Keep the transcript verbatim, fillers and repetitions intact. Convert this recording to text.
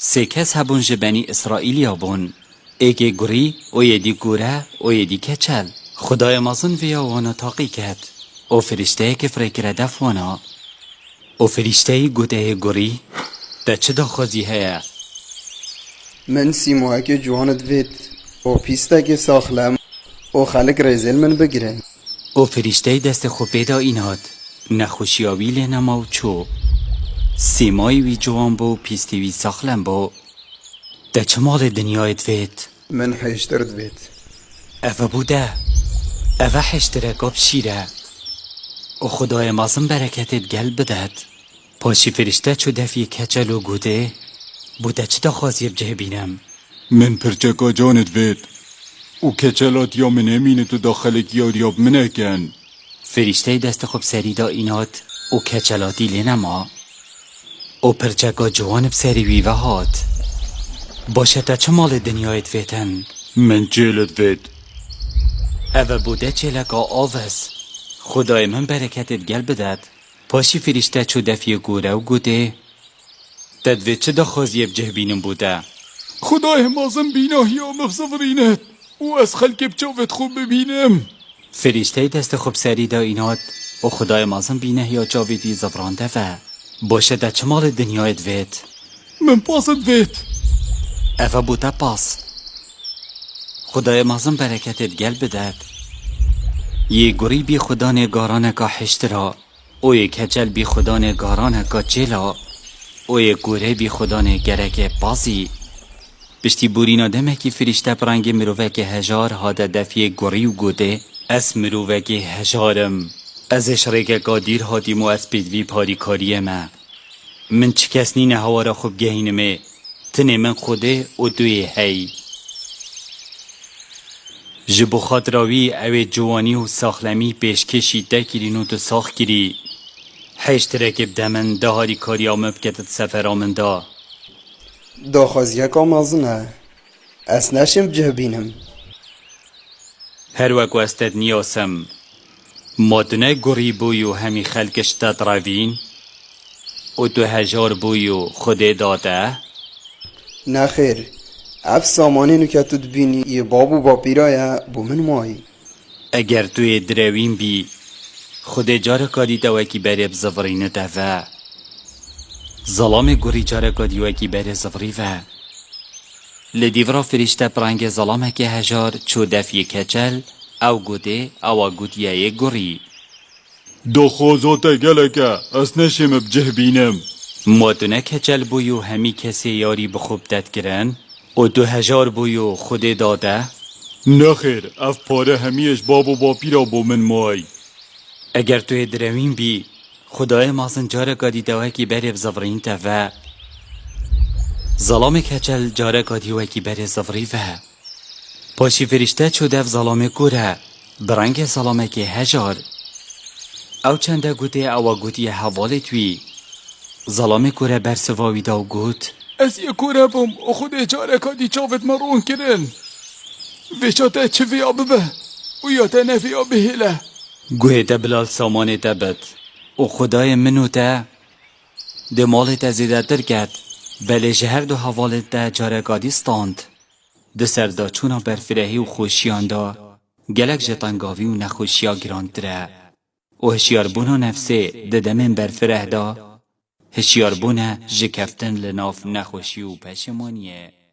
Sê kes hebûn ji benî Îsraîliya bûn. Êkê gurî û yê dî gore û yê dî keçel. Xwedayê mezin vêya wana taqî ket û firîşteyekê firêkire def wana. Û firîşteyî got ê gurî, te çi daxwazî heye? Min sîmoyekê ciwan divêt û pîstekê saxlem û xelk rêzê li min bigirin. Û firîşteyî destê xwe pê da înat, nexweşiya wî lê nema û çû. Sîmayî wî ciwan bû û pîstî wî saxlem bû. Te çi malê dinyayê divêt? Min hêştir divêt. Eve bû de. Eve hêştireka bi şîr e. Û Xwedayê mezin bereketê digel bidet. Paşî firîşte çû def yê keçel û gotê, Bo te çi daxwaziyê bi cih bînim? Min pirçeka canê divêt û keçelatiya min hemînit û da xelk yariya bi min ekin. Firîşteyî destê xwe bi serî da înat û keçelatî lê nema. Û pirçeka ciwan bi serî wî ve hat. Baş e, te çi malê dinyayê divêtin? Min çêl divêt. Eve bo te çêleka av is. Xwedayê min bereketê digel bidet. Paşî firîşte çû def yê gore û gotê, Te divê çi daxwaziyê bi cih bînim bo te? Xwedayê mezin bînahiya min bizivirînit û ez xelkê bi çavêt xwe bibînim. Firîşteyî destê xwe bi serî da înat û Xwedayê mezin bînahiya çavêt wî zivirand eve. Baş e, te çi malê dinyayê divêt? Min pas divêt. Eve bo te pas. Xwedayê mezin bereketê digel bidet. Yê gurî bî xwedanê garaneka hêştira. Û yê keçel bî xwedanê garaneka çêla û yê gore bî xwedanê gereke pazî. Piştî borîna demekî firîşte bi rengê mirovekê hejar hate def yê gurî û gotê, Ez mirovekê hejar im. Ez ê ji rêkeka dîr hatîm û ez pêdivî bi harîkariyê me. Min çi kes nîne hewara xwe bigehînim ê. Tenê min Xwedê û tu yê hey. Ji bo xatira wî ew ê ciwanî û saxlemî pêşkêşî te kirîn û tu sax kirî. Hêştirekê bide min, da harîkariya min bike tu di sefera min de. Daxwaziyeka mezin e. Ez neşêm bi cih bînim. Her wek ez te diniyas im. Ma tu ne gurî bûyî û hemî xelk ji te direvîn? Û tu hejar bûyî û Xwedê da te? Nexêr, ev samanên ke tu dibînî yê bab û bapîra ye bo min mayî. Eger tu yê direwîn bî, Xwedê careka dî te wekî berê bizivirînite ve. Zelamê gurî careka dî wekî berê zivirî ve. Li dîvira firîşte bi rengê zelamekê hejar çû def yê keçel, ew gotê, ewa gotiye yê gurî. Daxwaza te gelek e, ez neşêm bi cih bînim. Ma tu ne keçel bûyî û hemî kesê yarî bi xwe bi te dikirin? Û tu hejar bûyî û Xwedê da te? Nexêr, ev pare hemî yê ji bab û bapîra bo min may. Eger tu yê direwîn bî, Xwedayê mezin careka dî te wekî berê bizivirînite ve. Zelamê keçel careka dî wekî berê zivirî ve. Paşî firîşte çû dev zelamê kore, bi rengê zelamekê hejar. Ew çende gotê ewa gotiye hevalêt wî. Zelamê kore bersiva wî da û got, Ez yê kore bûm û Xwedê careka dî çavêt min ron kirin. Vêca te çi vêya bibe û ya te nevêya bihêle. Guhê te bila li samanê te bit û Xwedayê min û te dê malê te zêdetir ket, belê ji her du hevalên te careka dî stand. Di serdaçûna berfirehî û xweşiyan de gelek ji tengavî û nexweşiya girantir e. Û hişyarbûna nefsê di demên berfireh de hişyarbûn e ji keftin li nav nexweşî û peşêmaniyê.